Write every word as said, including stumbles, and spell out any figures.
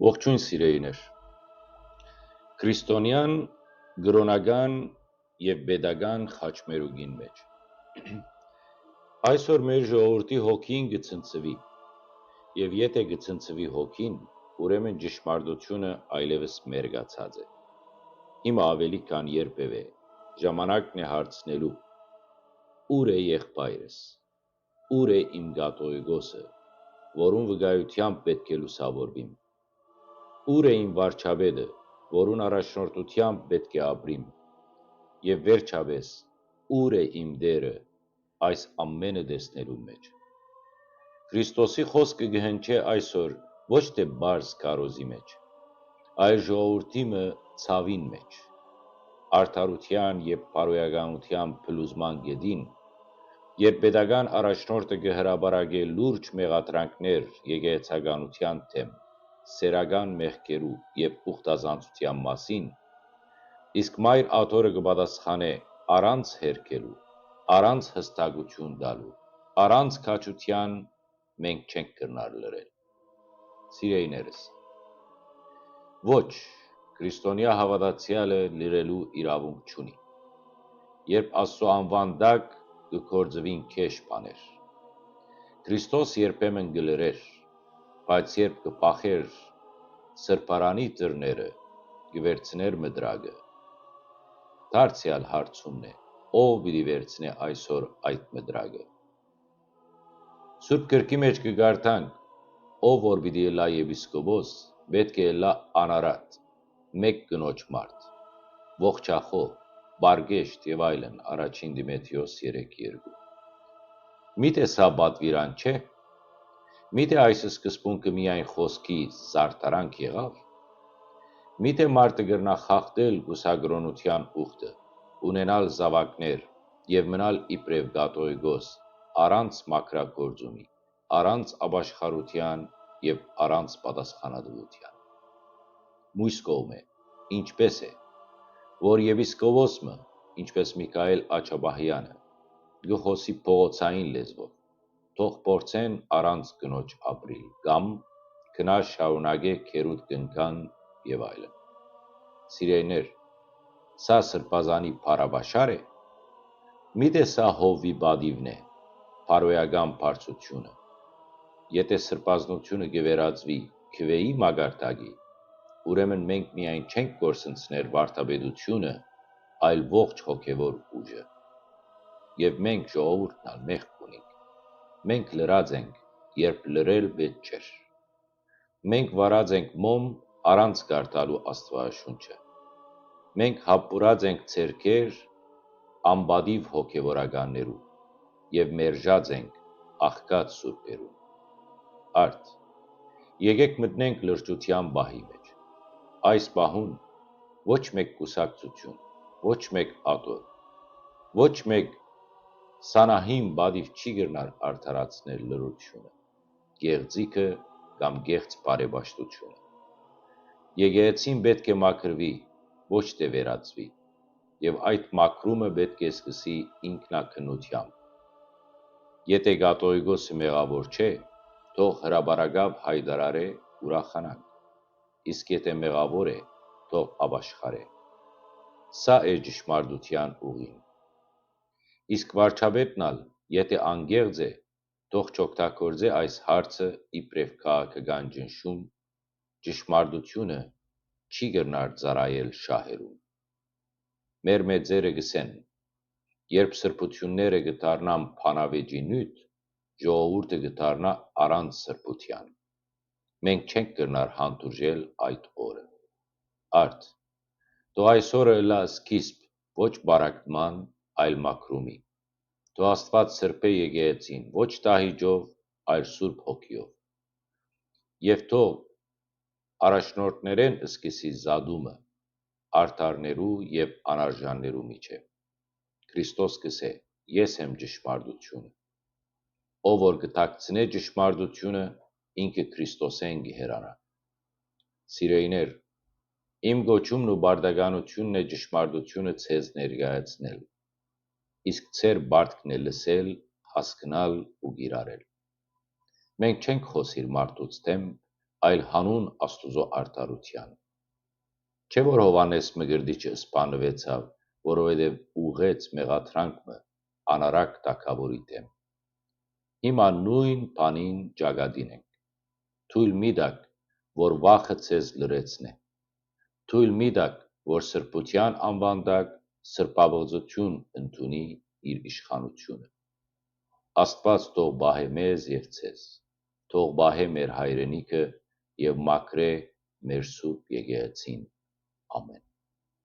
Ողջույն, սիրելիներ։ Քրիստոնեան կրօնական եւ պետական խաչմերուկին մէջ։ Այսօր մեր ժողովրդի հոգին կը ցնցուի, եւ եթէ կը ցնցուի հոգին, ուրեմն ճշմարտությունը այլեւս մերկացած է։ Հիմա աւելի քան երբեւէ ժամանակն է հարցնելու. «Ո՞ւր է եղբայրս»։ Ո՞ւր է իմ կաթողիկոսը, որուն վկայութեամբ պէտք է լուսաւորուիմ։ Ո՞ւր է իմ վարչապետը, որուն առաջնորդութեամբ պէտք է ապրիմ։ Եւ վերջապէս, ո՞ւր է իմ Տէրը այս ամէնը տեսնելու մէջ։ Քրիստոսի խօսքը կը հնչէ այսօր ոչ թէ պարզ քարոզի մէջ, այլ ժողովուրդի մը ցաւին մէջ, արդարութեան եւ բարոյականութեան փլուզման գետին, երբ պետական առաջնորդը կը հրապարակէ լուրջ մեղադրանքներ եկեղեցականութեան դէմ, սեռական մեղքերու եւ ուխտազանցութեան մասին, իսկ Մայր Աթոռը կը պատասխանէ առանց հերքելու, առանց հստակութիւն տալու, առանց քաջութեան, մենք չենք կրնար լռել։ Սիրելիներս, ոչ, քրիստոնեայ հաւատացեալը լռելու իրաւունք չունի, երբ Աստծո անուան տակ կը գործուին գէշ բաներ։ Քրիստոս երբեմն կը լռէր, բայց երբ կը փախէր սրբարանի դռները, կը վերցնէր մտրակը։ Դարձեալ հարցումն է, ո՞վ պիտի վերցնէ այսօր այդ մտրակը։ Սուրբ Գրքի մէջ կը կարդանք. «Ով որ պիտի ըլլայ եպիսկոպոս, պէտք է ըլլայ անարատ, մէկ կնոջ մարդ, ողջախոհ, պարկեշտ եւ այլն», Առաջին Տիմոթէոս երեք երկու։ Միթէ սա պատուիրան չէ՞։ Միթէ այս սկզբունքը միայն խօսքի զարդարանք եղաւ։ Միթէ մարդը կրնայ խախտել կուսակրօնութեան ուխտը, ունենալ զաւակներ եւ մնալ իբրեւ կաթողիկոս, առանց մաքրագործումի, առանց ապաշխարութեան եւ առանց պատասխանատուութեան։ Մյուս կողմէ, ինչպէս է, որ եպիսկոպոս մը, ինչպէս Միքայէլ Աջապահեանը, կը խօսի փողոցային լեզուով, թող փորձեն առանց կնոջ ապրիլ կամ գնա շարունակէ գերուտ կնքան եւ այլն։ Սիրելիներ, սա սրբազանի փառապաշա՞ր է։ Միթէ սա հովուի պատիվն է, բարոյական բարձրութիւնը։ Եթէ սրբազնութիւնը կը վերածուի քուէի մակարդակի, ուրեմն մենք միայն չենք կորսնցներ վարդապետութիւնը, այլ ողջ հոգեվոր ուժը։ Եւ մենք, ժողովուրդն ալ, մեղք ունենք։ Մենք լռած ենք, երբ լռել պէտք չէր։ Մենք վառած ենք մոմ առանց կարդալու Աստուածաշունչը։ Մենք հապուրած ենք ձեռքեր անպատիւ հոգեվորականներու եւ մերժած ենք աղքատ սուրբերուն։ Արդ, եկէք մտնենք լրջութեան պահի մէջ։ Այս պահուն ոչ մէկ կուսակցութիւն, ոչ մէկ աթոռ, ոչ մէկ սանահին պատիվ չի կրնար արդարացնել լռութիւնը, կեղծիքը կամ կեղծ բարեպաշտությունը։ Եկեղեցին պէտք է մաքրուի, ոչ թէ վերածուի, եւ այդ մաքրումը պէտք է սկսի ինքնակնությամբ։ Եթէ կաթողիկոսը մեղաւոր չէ, թող հրապարակաւ յայտարարէ, ուրախանանք, իսկ եթէ մեղաւոր է, թող ապաշխարէ։ Սա է ճշմարտութեան ուղին։ Իսկ վարչապետն ալ, եթէ անկեղծ է, թող չօգտագործէ այս հարցը իբրեւ քաղաքական ճնշում, ճշմարտությունը չի կրնար ծառայել շահերուն։ Մեր մեծերը կ'ըսեն. «Երբ սրբութիւնները կը դառնան բանավեճի նիւթ, ժողովուրդը կը դառնայ առանց սրբութեան»։ Մենք չենք կրնար հանդուրժել այդ օրը։ Արդ, թող այս օրը ըլլայ սկիզբ ոչ պառակտման, այլ մաքրումի։ Թող Աստուած սրբէ եկեղեցին ոչ դահիճով, այլ Սուրբ Հոգիով։ Եւ թող առաջնորդներէն սկսի զատումը արդարներու եւ անարժաններու միջեւ։ Քրիստոս կ'ըսէ. «Ես եմ ճշմարտությունը»։ Ով որ կը թաքցնէ ճշմարտությունը, ինքը Քրիստոսէն կը հեռանայ։ Սիրելիներ, իմ կոչումն ու պարտականութիւնն է ճշմարտությունը ձեզ ներկայացնել, իսկ ձեր պարտքն է լսել, հասկնալ ու կիրառել։ Մենք չենք խօսիր մարդուց դէմ, այլ հանուն Աստուծոյ արդարութեան։ Չէ՞ որ Յովհաննէս Մկրտիչը սպանուեցաւ, որովհետեւ ուղղեց մեղադրանք մը անառակ թագաւորի դէմ։ Հիմա նոյն բանին ճակատին ենք։ Թոյլ մի տաք, որ վախը ձեզ լրեցնէ։ Թոյլ մի տաք, որ սրբութեան անուան տակ սրբապղծութիւն ընդունի իր իշխանութիւնը։ Աստուած թող պահէ մեզ եւ ձեզ, թող պահէ մեր հայրենիքը եւ մաքրէ մեր Սուրբ Եկեղեցին։ Ամէն։